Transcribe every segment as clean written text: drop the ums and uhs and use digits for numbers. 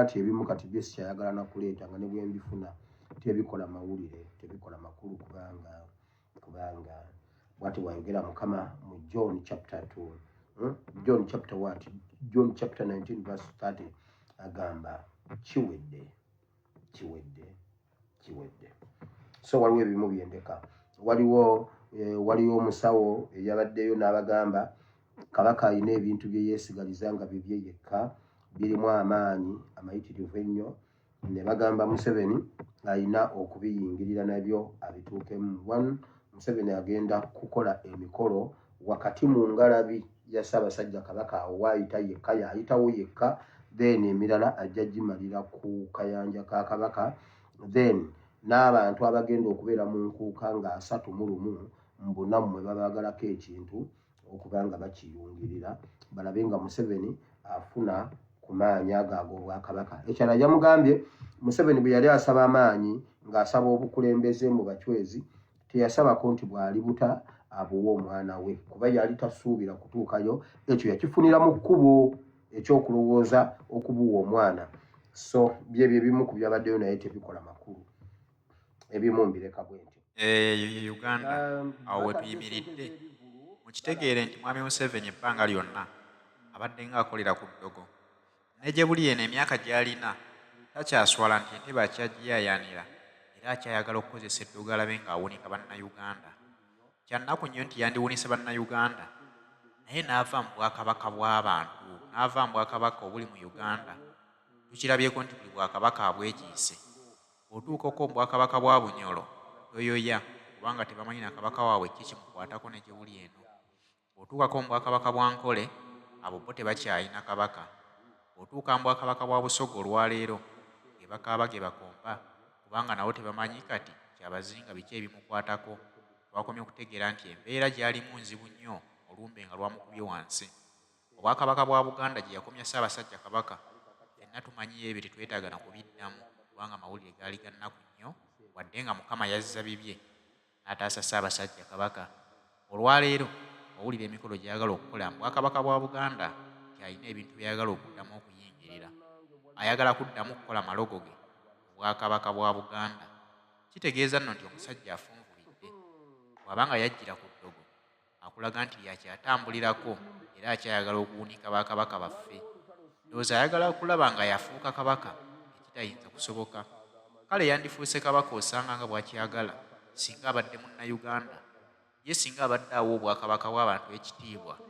Nti ebimu kati byo sikyayagala na kuleeta, nga ne bwe mbifuna tebikola mawulire, tebikola makulu, kubanga bwati bwayogera Mukama mu John chapter 2, John chapter what? John chapter 19 verse 30, agamba kiwedde, kiwedde, kiwedde. So waliwo ebimu byendeka. Waliwo omusawo eyabaddeyo n'abagamba Kabaka alina ebintu bye yeesigaliza nga bibye yekka, birimu amaanyi amayitirivu ennyo, ne bagamba Museveni alina okubiyingirira nabyo abituukemu. One, Museveni agenda kukola emikolo wakati mu ngalabi ya Ssaabasajja Kabaka, awo waayita yekka, yayitawo yekka, then emirala ajja gimalira ku kayanja ka Kabaka. Then n'abantu abagenda okubeera mu nkuuka nga 31 mbu nammwe babaagalako ekintu okuba nga bakiyungirira, balabe nga Museveni afuna ku maanyi ago ag'obwakabaka. Ekyala yamugambye Museveni bwe yali asaba amaanyi ng'asaba obukulembeze mu Bachwezi, teyasabako nti bw'ali buta abuwa omwana we, kuba yali tasuubira kutuukayo. Ekyo yakifunira mu kkubo ekyokulowooza okubuwa omwana. So byebyo ebimu ku byabaddeyo, naye tebikola makulu, ebimu mbireka bwe ntyo. Eyo ye Uganda. Awo we Batadde ssente tuyimiridde. z'ebivvulu. Mukitegeere nti Mwami Museveni ebbanga lyonna abadde ng'akolera ku ddogo. Ne gye buli eno emyaka gy'alina takyaswala nti entebe akyagiyaayaanira era akyayagala okukozesa eddogo alabe ng'awunika Bannayuganda. Kya nnaku nnyo nti yandiwunise Bannayuganda naye n'ava mu Bwakabaka bw'abantu, n'ava mu Bwakabaka obuli mu Uganda. Tukirabyeko nti buli Bwakabaka abwekiise. Bw'otuukako mu Bwakabaka bwa Bunyoro toyoya kubanga tebamanyi na Kabaka waabwe ki kimukwatako ne gye buli eno. Bw'otuukako mu Bwakabaka bwa Nkole abo bo tebakyalina Kabaka. Bw'otuuka mu Bwakabaka bwa Busoga olwaleero ge bakaaba ge bakomba kubanga nabo tebamanyi kati Kyabazinga biki ebimukwatako. Twakomye okutegeera nti embeera gy'alimu nzibu nnyo olumbe nga lwamukubye wansi. Obwakabaka bwa Buganda gye yakomya Ssaabasajja Kabaka ffenna tumanyiyo, ebyo tetwetaaga na kubiddamu kubanga mawulire gaali ga nnaku nnyo wadde nga Mukama yazza bibye n'ataasa Ssaabasajja Kabaka. Olwaleero owulira emikolo gy'ayagala okukola mu Bwakabaka bwa Buganda nti alina ebintu by'ayagala okuddamu okuyingirira. Ayagala kuddamu kukola malogo ge mu Bwakabaka bwa Buganda. Kitegeeza nno nti omusajja afunvubidde. Bw'aba nga yajjira ku ddogo akulaga nti lyakyatambulirako era akyayagala okuwunika ba Kabaka baffe. Ndowooza ayagala kulaba nga yafuuka Kabaka ekitayinza kusoboka. Kale yandifuuse Kabaka osanga nga bw'akyagala singa abadde Munnayuganda. Ye singa abadde awa Obwakabaka bw'abantu ekitiibwa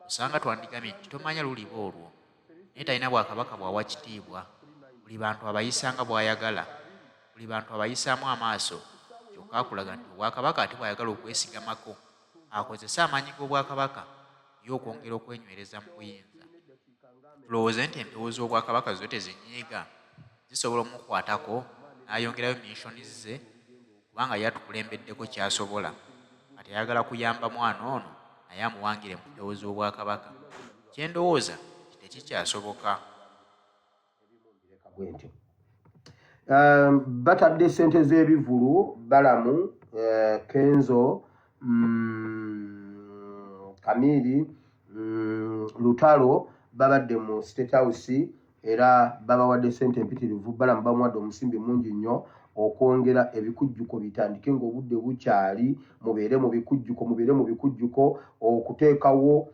osanga twandigambye nti tomanya luliba olwo. Naye talina Bwakabaka bw'awa kitiibwa. Buli bantu abayisa nga bw'ayagala. Buli bantu abayisaamu amaaso kyokka akulaga nti Obwakabaka ate bw'ayagala okwesigamako akozese amaanyi g'Obwakabaka ye okwongera okwenywereza mu buyinza. Tulowooze nti empewo z'Obwakabaka zo tezinyiiga? Zisobola omukwatako n'ayongerayo missioni ze kubanga ye atukulembeddeko ky'asobola kati ayagala kuyamba mwana ono naye amuwangire mu mpewo z'Obwakabaka. Kye ndowooza nti tekikyasoboka. Bwentyo batadde sente z'ebivulu Balamu, Kenzo, Kamiri, Lutalo babadde mu State House era babawadde sente empitirivu. Balamu bamuwadde omusimbi mungi nnyo okwongera ebikujjuko bitandike ng'obudde bukyali, mubeere mu bikujjuko, mubeere mu bikujjuko, okuteekawo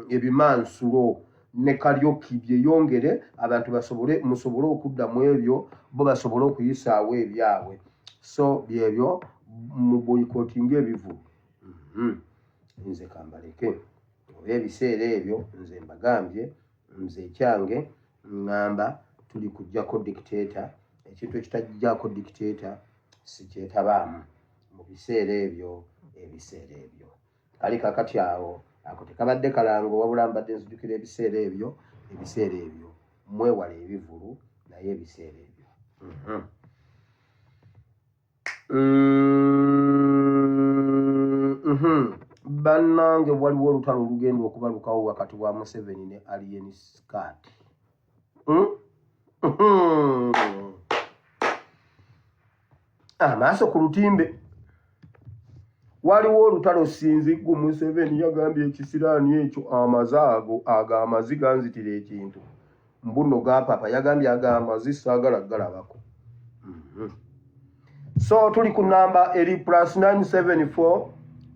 ebimansulo ne karaoke byeyongere, abantu basobole musobole okudda mu ebyo, bo basobole okuyisaawo ebyabwe. So byebyo, mu boycottinga ebivulu. Nze kambaleke oba ebiseera ebyo nze mbagambye, nze ekyange ŋŋamba tuli kujjako dictator. Ekintu ekitajjako dictator sikyetabaamu mu biseera ebyo, ebiseera ebyo. Kali kakati awo ako tekabadde kalango, wabula mbadde nzijukira ebiseera ebyo, ebiseera ebyo mwewala ebivulu, naye ebiseera ebyo. Bannange, waliwo olutalo olugenda okubalukawo wakati wa Museveni ne Alien Scat. Amaaso ku lutimbe, waliwo olutalo. Sinziggu Museveni yagambye ekisiraani ekyo amaze ago ago amazi ganzitira ekintu. Mbuno gapapa yagambye agamba zisaagala galabako. So tuli ku namba eri plus 974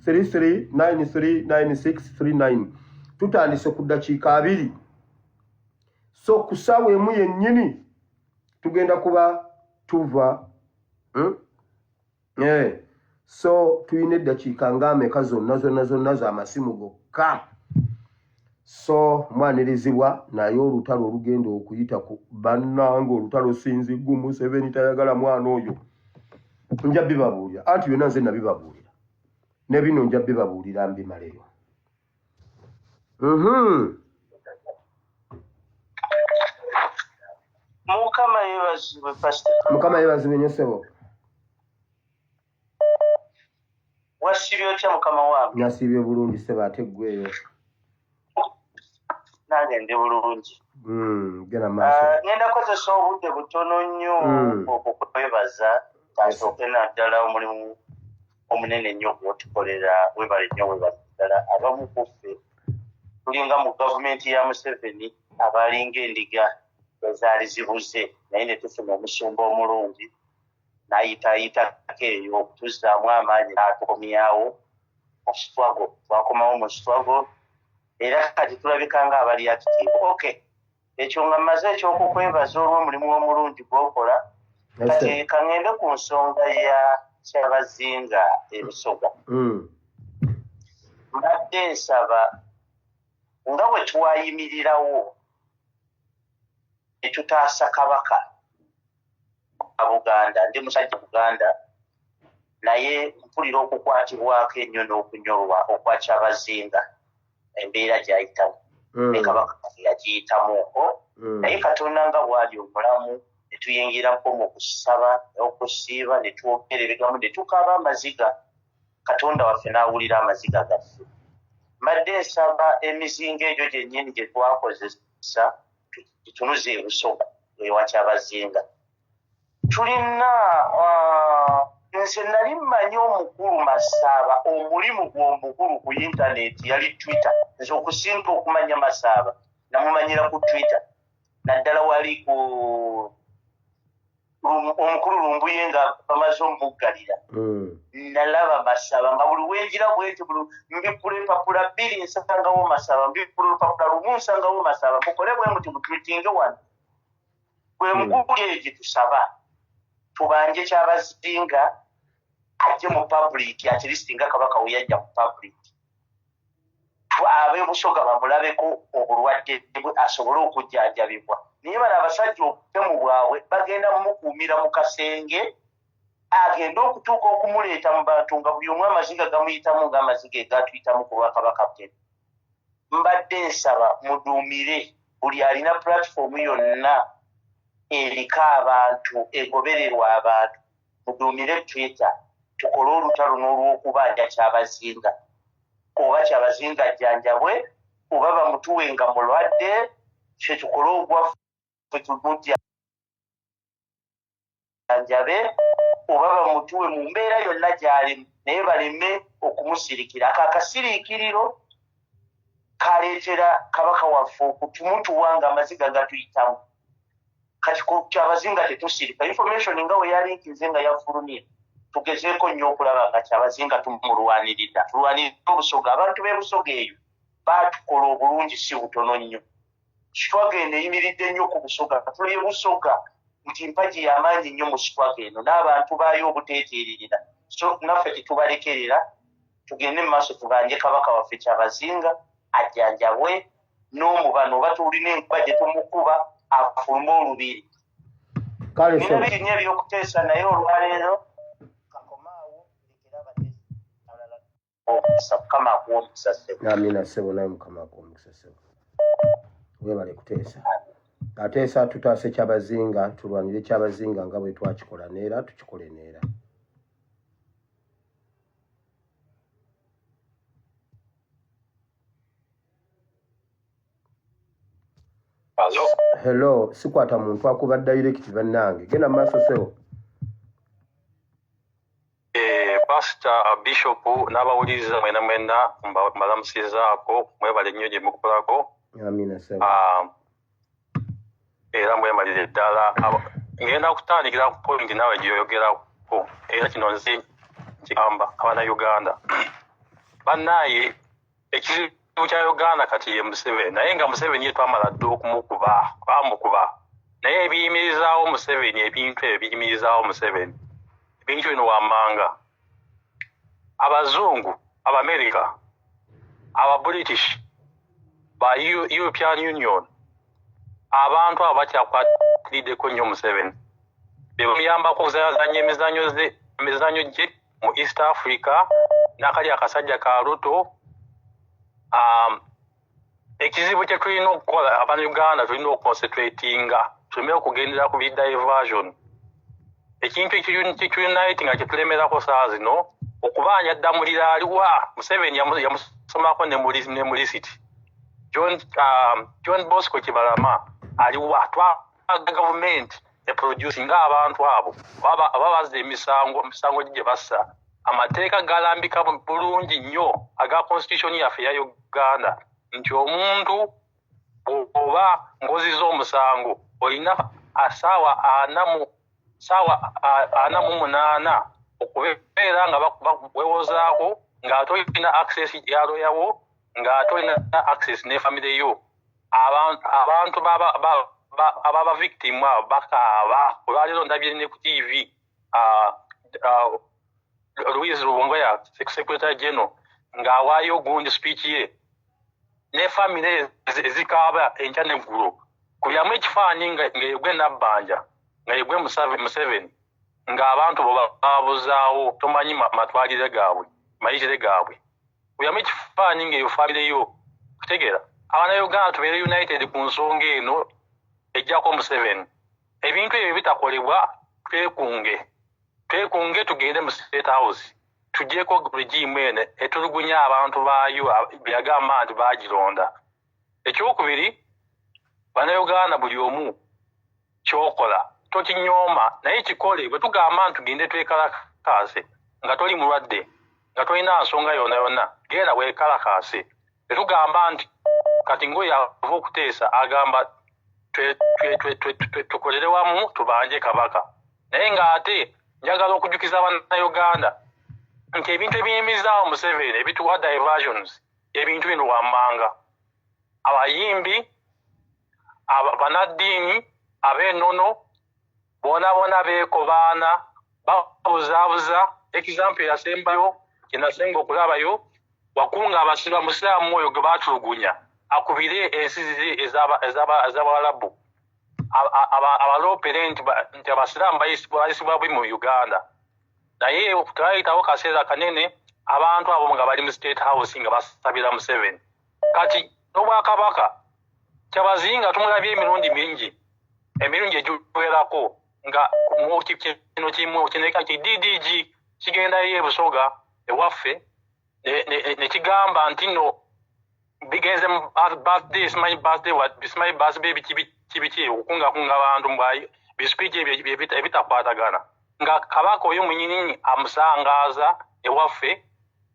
33939639. Tutandise ku ddakiika 2. So ku ssaawa emu yennyini tugenda kuba tuva So tulina eddakiika nga ameka zonna zonna zonna z'amasimu gokka. So mwanirizibwa naye olutalo olugenda okuyita ku bannange, olutalo sinziggu. Museveni tayagala mwana oyo, nja bibabuulira, anti byonna nze nabibabuulira, ne bino nja bibabuulira mbimaleyo. Mukama yeebazibwe, Pastor. Mukama yeebazibwe nnyo ssebo. Wasiibye otya mukama wange? Nasiibye bulungi ssebo, ate ggweeyo? Nange ndi bulungi. Genda maaso. Ngenda kozesa obudde butono nnyo okukwebaza. Kasooke naddala omulimu omunene ennyo gw'otukolera, webale nnyo, webale ddala. Abamu ku ffe tulinga mu gavumenti ya Museveni abalinga endiga ezaali zibuze, naye ne tufuna omusumba omulungi n'ayitaayitako eyo okutuzzaamu amaanyi n'atukomyawo mu struggle. Twakomawo mu struggle era kati tulabika nga abali active. Okay, ekyo nga mmaze ekyokukwebaza olw'omulimu omulungi gw'okola. Kati kaŋŋende ku nsonga ya Kyabazinga e Busoga. Mbadde nsaba nga bwe twayimirirawo ne tutaasa Kabaka wa Buganda. Ndi musajja Buganda, naye mpulira okukwatibwako ennyo n'okunyolwa okwa Kyabazinga, embeera gy'ayitamu ne Kabaka yagiyitamu okwo. Naye Katonda nga bw'ali omulamu, ne tuyingirako mu kusaba n'okusiiba, ne twogera ebigambo, ne tukaaba amaziga, Katonda waffe n'awulira amaziga gaffe. Mbadde nsaba emizinga egyo gyennyini gye twakozesa tutunuze e Busoga ewa Kyabazinga. Tulina nze nali mmanyi omukulu Masaaba, omulimu gw'omukulu ku yintaneeti yali Twitter. Nze okusinga okumanya Masaaba namumanyira ku Twitter, naddala wali ku omukulu Lumbuye nga bamaze omuggalira. Nalaba Masaba nga buli wenjira bwenti, buli mbikula empapula 2 nsangawo Masaba, mbikula olupapula 1 nsangawo Masaba. Mukole bwe muti, mutwitinge wano. Bwe mukulu eyo gye tusaba tubanje Kyabazinga ajje mu public, at least nga Kabaka we yajja mu public, ab'e Busoga bamulabeko obulwadde bwe asobole okujjanjabibwa. Naye bano abasajja obutemu bwabwe bagenda mumukuumira mu kasenge, agenda okutuuka okumuleeta mu bantu nga buli omu amaziga gamuyitamu ng'amaziga egatuyitamu ku lwa Kabaka bwe. Mbadde nsaba muduumire buli alina platform yonna eriko abantu, egobererwa abantu, muduumire Twitter, tukole olutalo n'olw'okubanja Kyabazinga. Oba Kyabazinga ajjanjabwe oba bamutuwe nga mulwadde, ffe tukole ogwaffe tumujjanjabe, oba bamutuwe mu mbeera yonna gy'alimu, naye baleme okumusirikira. Ako akasiriikiriro kaleetera Kabaka waffe okutumutuwa nga amaziga gatuyitamu. Kati ku Kyabazinga tetusirika. Information nga we yalinkize nga yafulumye, tugezeeko nnyo okulaba nga Kyabazinga tumulwanirira, tulwanirira Obusoga. Abantu b'e Busoga eyo baatukola obulungi si butono nnyo. Struggle eno eyimiridde nnyo ku Busoga. Tulye Busoga nti mpagi y'amaanyi nnyo mu struggle eno, n'abantu baayo obuteeteererera. So naffe tetubalekerera, tugende mu maaso tubanje Kabaka waffe Kyabazinga ajjanjabwe n'omubano, oba tulina enkuba gye tumukuba afulume olubiri. Kale Nina bingi nnyo ebyokuteesa, naye olwaleero kakomaawo, ndekere abateesa abalala omukisa. Mukama akuwa omukisa ssebo. Amina ssebo, naye Mukama akuwa omukisa ssebo, webale kuteesa. Ateesa tutaase Kyabazinga, tulwanire Kyabazinga nga bwe twakikola neera tukikole neera. Hello. Hello, sikwata muntu akuba direct bannange. Genda mu maaso ssebo. Pastor Bishop n'abawuliriza mwena mwena mbalamusizaako, mwebale nnyo gye mukolako. Amina ssebo. Era mwemalire ddala. Ngenda kutandikira ku point naawe gyoyogerako, era kino nze nkigamba Abannayuganda. Bannaaye, ekizibu kya Uganda kati ye Museveni, naye nga Museveni ye twamala dda okumukuba, twamukuba. Naye ebiyimirizaawo Museveni, ebintu ebyo biyimirizaawo Museveni, ebintu bino wammanga: Abazungu, Abamerika, Ababritish, ba European Union, abantu abo bakyakwatiriddeko nnyo Museveni, be bamuyambako okuzanyazanya emizanyo ze, emizanyo gye mu East Africa n'akali akasajja ka Ruto. Ekizibu kye tulina okukola, Abannayuganda, tulina okuconcentratinga, tuleme okugendera ku bidiversion. Ekintu ekiunite nga kyetulemerako saa zino okubanja Ddamulira aliwa. Museveni yamusomako ne mu lisiti. John Bosco Kibalama aliwa? Twaga gavumenti eproducinga abantu abo oba bazza emisango gye bassa. Amateeka galambika bulungi nnyo aga constitution yaffe ya Uganda nti omuntu oba ng'ozizza omusango olina asaawa ana mu saawa 48 okubeera nga wewozaako, ng'ate olina access ya lawyer wo, ng'ate olina access ne family yo. Abantu ababa victim abo bakaaba. Olwaleero ndabye ne ku TV Louise Rubongoya, secretary general, ng'awaayo gundi speech ye, ne family ezikaaba enkya neggulo. Kubyamu ekifaananyi nga yegwe Nabbanja, nga yegwe Museveni, ng'abantu bo babuzaawo, tomanyi matwalire gaabwe, mayitire gaabwe. Kubyamu ekifaananyi ng'eyo family yo. Kutegeera, Abannayuganda tubeere united ku nsonga eno ejjako Museveni. Ebintu ebyo bitakolebwa, twekunge, twekunge, tugende mu State House, tugyeko regime eno etulugunya abantu baayo byagamba nti bagironda. Ekyokubiri, Bannayuganda, buli omu kyokola tokinyooma, naye kikole. Bwe tugamba nti tugende twekalakaase, nga toli mulwadde, nga tolina nsonga yonna yonna, genda weekalakaase. Bwe tugamba nti kati ngaoyo ava okuteesa agamba tukolere wamu tubanje Kabaka, naye ng'ate njagala okujjukiza Bannayuganda nti ebintu ebiyimirizaawo Museveni, ebituwa diversions, ebintu bino wammanga: abayimbi, bannaddiini, ab'ennono, bona bona beekobaana, babuzaabuza. Example yasembayo kyenasenga okulabayo, wakunga abasirwa musiraamu oyo gwe batulugunya akubire ensi ziri ez'Abawalabu abaloopere nti abasiraamu bayisibwa bwi mu Uganda. Naye tewayitawo kaseera kanene, abantu abo nga bali mu State House nga basabira Museveni. Kati n'obwakabaka, Kyabazinga tumulabye emirundi mingi, emirundi egiwerako, nga kino kineka ki DDG kigendayo ebusoga ewaffe ne kigamba nti no bigenze mu birthday, simanyi birthday, simanyi birthday biki biki, okukungakunga abantu bispeech ebyo ebitakwatagana, nga Kabaka oyo mwenyini amusangaaza ewaffe,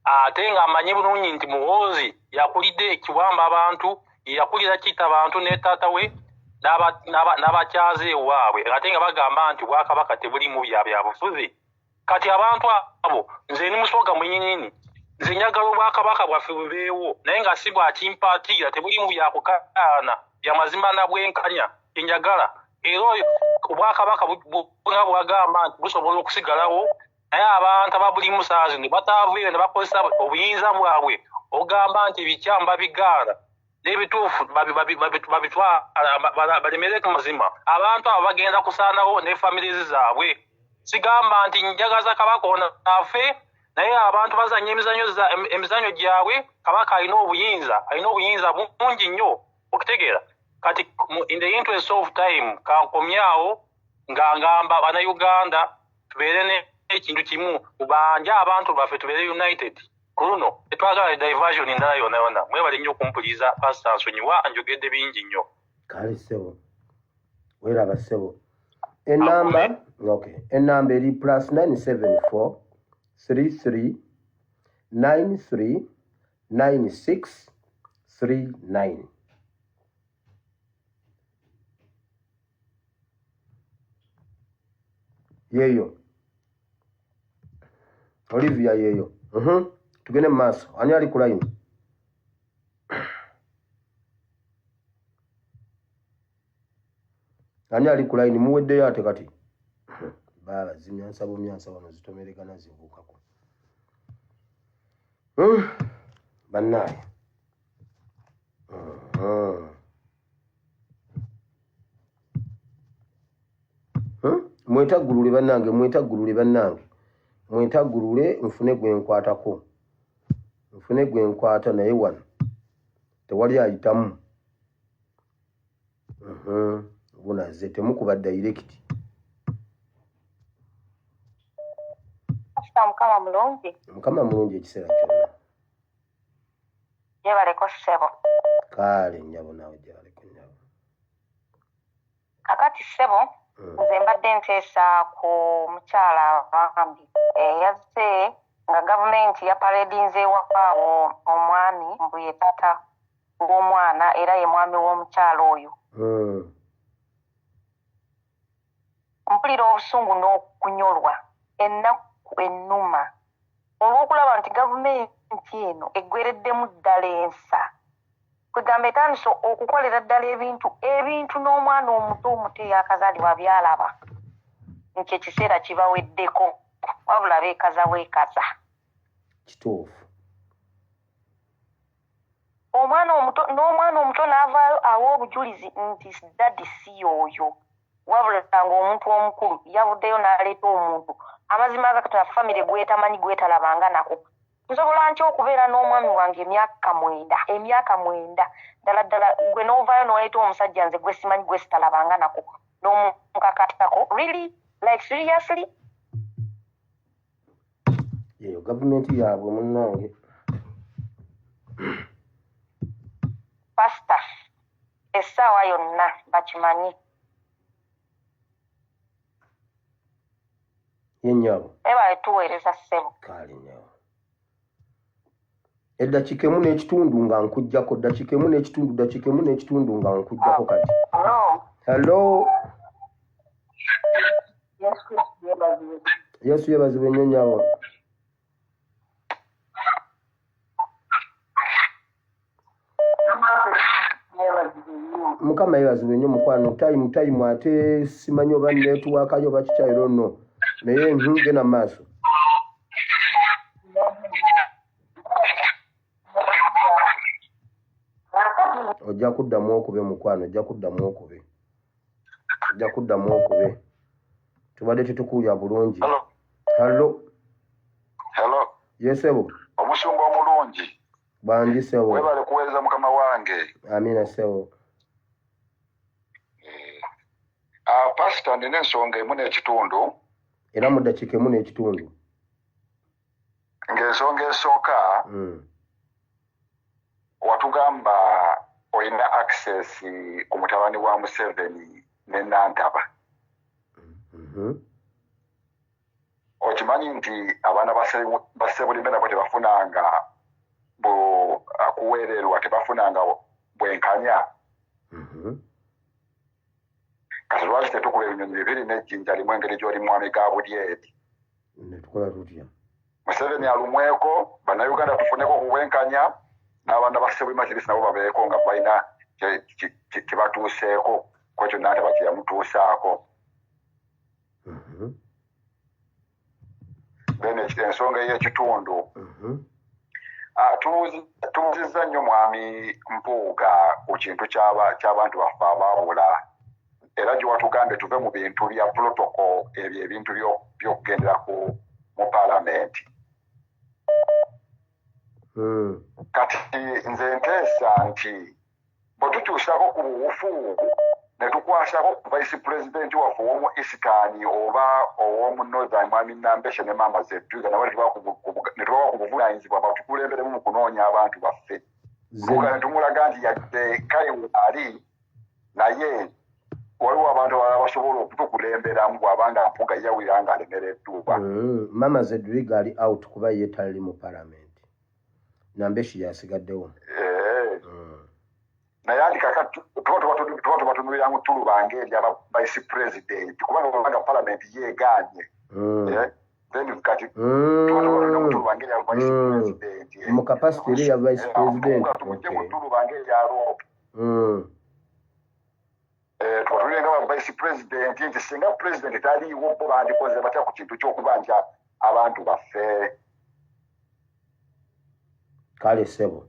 ate ng'amanyi bulungi nti Muhoozi yakulidde ekiwamba abantu, yakulira kitta abantu ne taata we n'abakyaza ewaabwe, ate nga bagamba nti bwakabaka tebulimu bya byabufuzi. Kati abantu abo, nze ni Musoga mwenyinini, nze njagala obwakabaka bwaffe bubeewo, naye nga si bwakimpaatiira, tebulimu byakukaana, byamazima na bwenkanya enjagala. Era oyo obwakabaka nga bwagamba nti busobola okusigalawo, naye abantu ababulimu saa zino bataavuyo ne bakozesa obuyinza bwabwe ogamba nti ebikyamu babigaana n'ebituufu babitwala, balemere ku mazima. Abantu abo bagenda kusaanawo ne families zaabwe. Sigamba nti njagaza Kabaka ono afe, naye abantu bazanya emizanyo gyabwe. Kabaka alina obuyinza, alina obuyinza bungi nnyo okutegeera. Kati in the interest of time, kankomyawo nga ngamba Bannayuganda tubeere n'ekintu kimu, kubanja abantu baffe, tubeere united ku luno, tetwagala diversion endala yonna yonna. Mwebale nnyo okumpuliza. Pasita, nsonyiwa, njogedde bingi nnyo. Kale ssebo, weeraba ssebo. Enamba, okay, enamba eri +974 33 93 96 39. Yeeyo Olivia yeeyo. Tugende mu maaso. Ani ali ku line? Ani ali ku line? Muweddeyo ate kati. Baaba zimyansa bumyansa wano zitomeregana zibuukako. Bannaaye. Mwetaggulule bannange, mwetaggulule bannange, mwetaggulule nfune gwe nkwatako, nfune gwe nkwata naye wano tewali ayitamu. Gunaze temukuba direct. Mukama mulungi. Mukama mulungi ekiseera kyonna. Gyebaleko ssebo. Kale nnyabo naawe gyebaleko nnyabo. Kakati ssebo nze mbadde nteesa ku mukyala bambi eyazze nga gavumenti yaparedinze ewakaawo omwami mbu ye taata w'omwana era ye mwami w'omukyala oyo. Mpulira obusungu n'okunyolwa ennaku ennuma olw'okulaba nti gavumenti eno eggwereddemu ddala ensa. Kwegamba etandise okukolera ddala ebintu n'omwana omuto omuto eyakazaalibwa by'alaba nti ekiseera kibaweddeko wabula beekaza bwekaza. Kituufu. Omwana omuto n'omwana omuto n'avaayo awa obujulizi nti daddy si y'oyo, wabula ng'omuntu omukulu yavuddeyo n'aleeta omuntu amazima agakatonda famire gwetamanyi gwetalabanga nako. Nsobola ntya okubeera n'omwami wange emyaka 9 ddala ddala gwe n'ovaayo n'oleeta omusajja nze gwe simanyi gwe sitalabanga nako n'omunkakatako? Really? Like seriously? Eyo gavumenti yaabwe munnange. Pastor, essaawa yonna bakimanyi. Ye nnyabo. Ebale tuweereza ssebo. Kale nnyabo. Eddakiika emu n'ekitundu nga nkuggyako, ddakiika emu n'ekitundu, ddakiika emu n'ekitundu nga nkuggyako kati. Hello. Yesu yeebazibwe nnyo nnyabo. Mukama yeebazibwe nnyo mukwano. Time ate simanyi oba network yo oba kiki, I don't know. Naye genda mu maaso. Ojja kuddamu okube mukwano, ojja kuddamu okube. Ojja kuddamu okube. Tubadde tetukuwulira bulungi. Hello. Hello. Yes ssebo. Omusumba omulungi. Bangi ssebo. Webale kuweereza mukama wange. Amina ssebo. Pastor, ndina ensonga emu n'ekitundu. Era mu ddakiika emu n'ekitundu. Ng'ensonga esooka, watugamba olina access ku mutabani wa Museveni ne Nantaba. Okimanyi nti abaana ba Ssebulime nabo tebafunanga kuweererwa, tebafunanga bwenkanya. Kati lwaki tetukuba ebinyonyi bibiri n'ejjinja limu engeri gy'oli mwami ga Budyeri? Ne tukola tutya? Museveni alumweko, bannayuganda tufuneko ku bwenkanya, n'abaana ba Ssebulime at least nabo babeeko nga balina kye batuuseeko ku ekyo Nantaba kye yamutuusaako. Then ensonga ey'ekitundu. Tubuuzizza nnyo mwami Mpuuga ku kintu ky'abantu baffe abaabula, era gye watugambye tuve mu bintu bya protocol, ebyo ebintu by'okugendera ku mu paalamenti. Kati nze nteesa nti bwe tukyusako ku buwufu ne tukwasako ku vice president waffe ow'omu Eastern oba ow'omu Northern, mwami Nambeshe ne maama Zedriga, nabo ne tubawa ku buvunaanyizibwa batukulemberemu mu kunoonya abantu baffe. Mpuuga ne tumulaga nti yadde kale ali, naye waliwo abantu abalala basobola okutukulemberamu bw'abanga Mpuuga yawulira ng'alemereddwa. Maama Zedriga ali out kuba ye tali mu parliament. Nambeshi yasigaddewo. Naye anti kakati tuba tubatunulira mu ttuluba ng'erya vice president, kubanga obanga palamenti yeegaanye, then kati tuba tubatunulira mu ttuluba ng'erya vice president, mu capacity eri ya vice president. Tumugye mu ttuluba ng'erya LOP, tubatulire nga ba vice president nti singa president taliiwo bo bandikoze batya ku kintu ky'okubanja abantu baffe. Kale ssebo.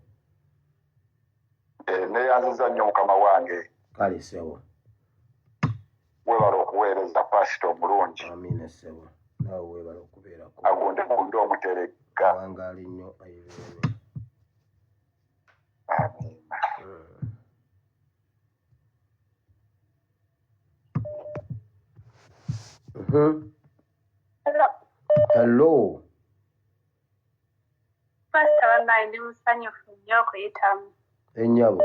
Neeyanziza nnyo mukama wange. Kale ssebo. Weebale okuweereza pasita omulungi. Amiina ssebo, naawe weebale okubeerako. Agunde gunde omuterega. Awangaale nnyo ayibeene. Amiina. Hello. Pasita bannange, ndi musanyufu nnyo okuyitamu. Ennyabo,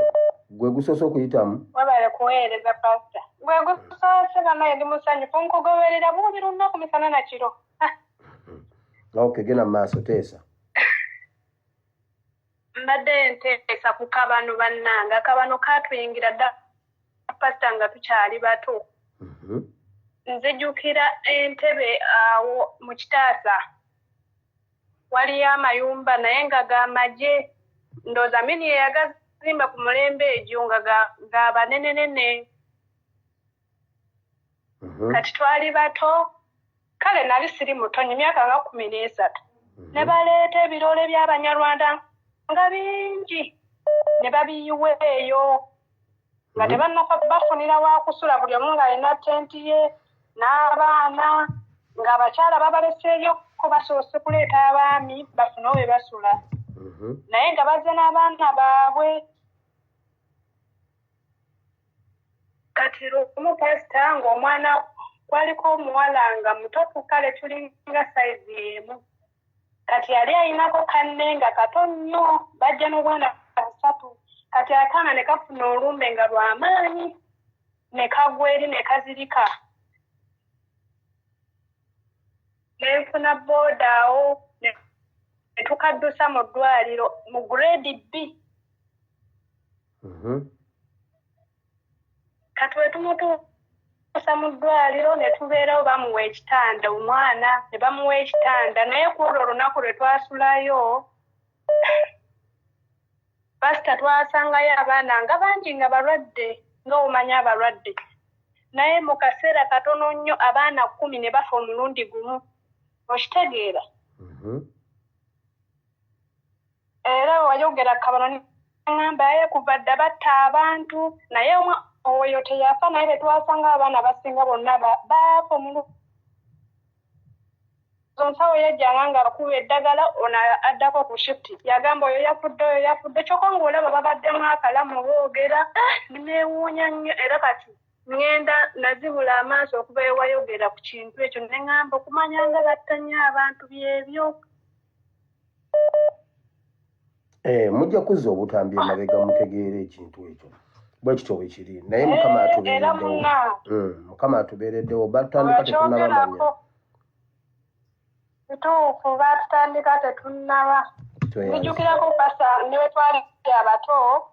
gwe gusoose okuyitamu? Webale kuweereza pasita. Gwe gusoose bannange, ndi musanyufu, nkugoberera buli lunaku misana na kiro. Ok, genda mu maaso, teesa. Mbadde nteesa ku kabano bannange. Akabano kaatuyingira dda pasita nga tukyali bato. Nzijukira entebe awo mu Kitaasa waliyo amayumba naye nga ga magye, ndowooza Mini ye yagazimba ku mulembe egyo, nga ga banenenene. Kati twali bato, kale nali siri muto nnyo, emyaka nga 13. Ne baleeta ebirole by'Abanyarwanda nga bingi ne babiyiwa eyo nga tebannaka bafunira wa kusula, buli omu ng'alina tenti ye n'abaana, ng'abakyala babaleseeyo ko basoose kuleeta abaami bafune we basula, naye nga bazze n'abaana baabwe. Kati lumu pasita ng'omwana kwaliko omuwala nga muto, kale tulinga sayizi emu, kati yali ayinako kanne nga kato nnyo, bajja n'obwana busatu. Kati akaana ne kafuna olumbe nga lw'amaanyi ne kagwa eri ne kazirika. Ne nfuna booda awo ne tukaddusa mu ddwaliro mu grade B. Kati we tumutuusa mu ddwaliro ne tubeerawo, bamuwa ekitanda omwana, ne bamuwa ekitanda, naye ku olwo olunaku lwe twasulayo pasita twasangayo abaana nga bangi nga balwadde, nga omanyi abalwadde, naye mu kaseera katono nnyo abaana 10 ne bafa omulundi gumu. Okitegeera? Era wayogera kabano ŋŋamba ye kuva dda batta abantu, naye oyo teyafa, naye tetwasanga abaana basinga bonna baafa omulundi. Omusawo yajjanga nga akuba eddagala, ono addako ku shift yagamba oyo yafudde, oyo yafudde, kyokka ng'olaba babaddemu akalamu boogera. Neewuunya nnyo, era kati ŋŋenda nazibula amaaso okuva ewayogera ku kintu ekyo ne ŋŋamba okumanya nga batta nnyo abantu byebyo. Mujja kuzza obutambi emabega mutegeere ekintu ekyo bwe kityo bwe kiri, naye Mukama atubeereddewo. Mukama atubeereddewo, batutandika tetunnabamanya. Kituufu, baatutandika tetunnaba. Nzijukirako pasa ne we twali abato,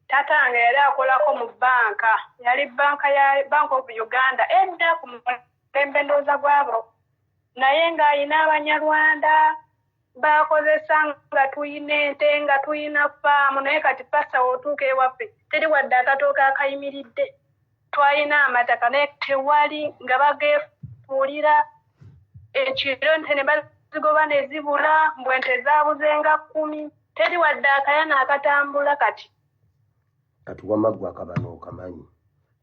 tatange yali akolako mu bbanka, yali bbanka ya Bank of Uganda edda ku mulembe ndowooza gwabo, naye ng'ayina Abanyarwanda bakozesa nga tuyina ente nga tuyina faamu, naye kati pasa w'otuuka ewaffe teri wadde akatooke akayimiridde. Twalina amataka naye tewali, nga bageefuulira ekiro ente ne bazigoba ne zibula, mbu ente zaabuze nga 10, teri wadde akayana akatambula. Kati kati wamma ggwe akabano okamanyi,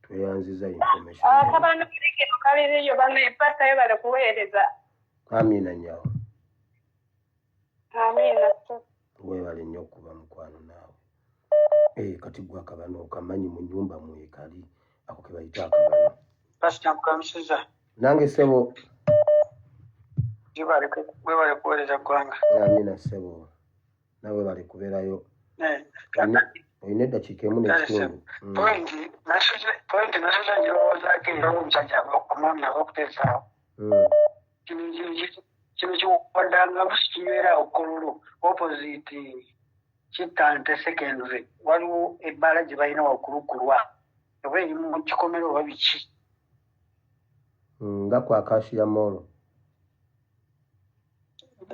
tweyanziza information. Akabano kalikino kaliriyo banne, pasita webale kuweereza. Amiina nnyawo. Amiina. Weebale nnyo okuba mukwano naawe. Kati ggwe akabano okamanyi, mu nnyumba mwekali ako ke bayita akabano. Pasita nkulamisiza. Nange ssebo. Webale kuweereza ggwanga. Amiina ssebo, naawe webale kubeerayo. Olina eddakiika emu n'ekitundu. Pointi nasuze njirowoozaako era omusajja omwami aba okuteesaawo. Kino kiwaddanga kinywera awo Kololo opposite Kitante Secondary, waliwo ebbaala gye balina waggulu kulwa oba eri mu kikomero oba biki. Nga ku Acacia Mall.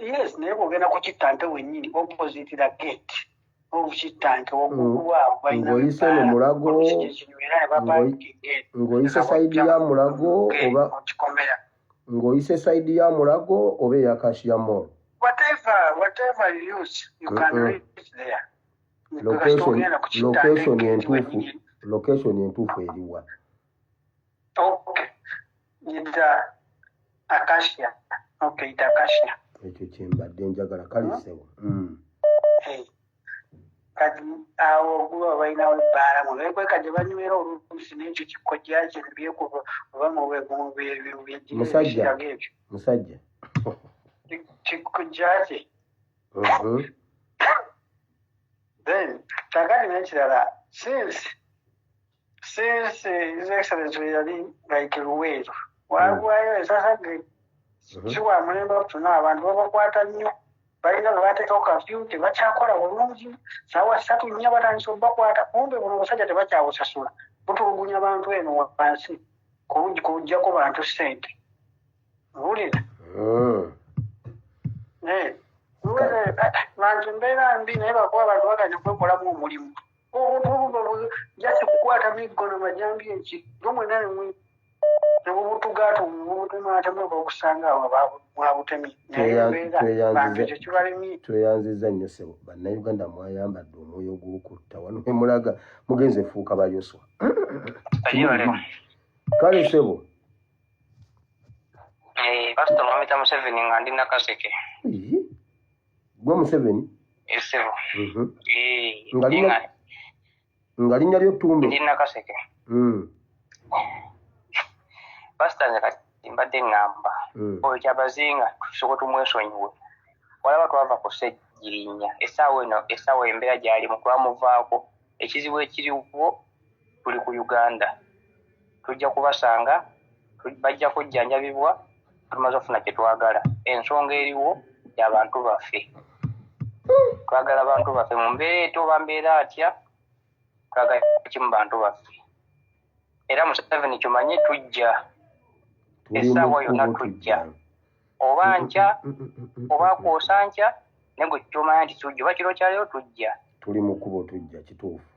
Yes, naye bw'ogenda ku Kitante wennyini, opposite the gate of Kitante, waggulu waawo balina Ng'oyise mu ebbaala Mulago, oluusi gye zinywera ne bapakinga ng'oyise nga side bajja ya Mulago oba mu kikomera. Ng'oyise side ya Mulago oba eya Acacia Mall? Whatever you use, you can reach there. Kasita Location ogenda ku Kitante location gate entuufu wennyini. Location entuufu eriwa? Okay, yita Acacia. Okay, yita Acacia. Ekyo kyembadde njagala. Kale ssebo. Eh, kati awo guba balinawo ebbaala mwe bekweka gye banywera oluusi n'ekyo kikojja kye byekuba oba mubyegira Musajja. ebisiraga ebyo. Musajja. Kikojja kye. Then kakati n'ekirala, since His Excellency we yali like Luweero, wagwayo esasage si wa mulembe up to now, abantu babakwata nnyo, balina bwe bateekawo kafyu, tebakyakola bulungi. Saawa 3 4 batandise obbakwata. Kumbe buno obusajja tebakyabusasula, butulugunya bantu eno wansi kubuggyako bantu ssente, owulira? Eh, bantu embeera mbi, naye bakuba abantu baganya okwekolamu omulimu. Obuntu obuba jasi kukwata miggo na majambi ekiro mwena nebubutugaatu bubutematemu bakusanga awo mwabutemye, naye embeera bantu ekyo kibalemye. Tweyanziza nnyo ssebo. Bannayuganda mwayambadde omwoyo gw'okutta wano emulaga mugenze fuuka bayoswa. Kale ssebo. Pastor Mwamita Museveni, nga ndi Nakaseke. Ii, gwe Museveni? Esebo. Nga nga linnya lyo ttumbe? Ndi Nakaseke. Pastor, nze kati mbadde ŋŋamba oyo Kyabazinga tusooke tumwesonyiwe. Walaba twava ku Ssegirinya, essaawa eno, essaawa embeera gy'alimu twamuvaako. Ekizibu ekiriwo, tuli ku Uganda, tujja kubasanga, bajja kujjanjabibwa, tumaze okufuna kye twagala. Ensonga eriwo y'abantu baffe. Twagala bantu baffe mu mbeera eto oba mbeera atya, twagala kimu, bantu baffe. Era Museveni kimanye, tujja Tuli essaawa mu yonna kkubo. Tujja oba nkya oba kwosa nkya, naye gwe kyomanya nti tujja, oba kiro kyaleero tujja. Tuli mu kkubo, tujja, kituufu.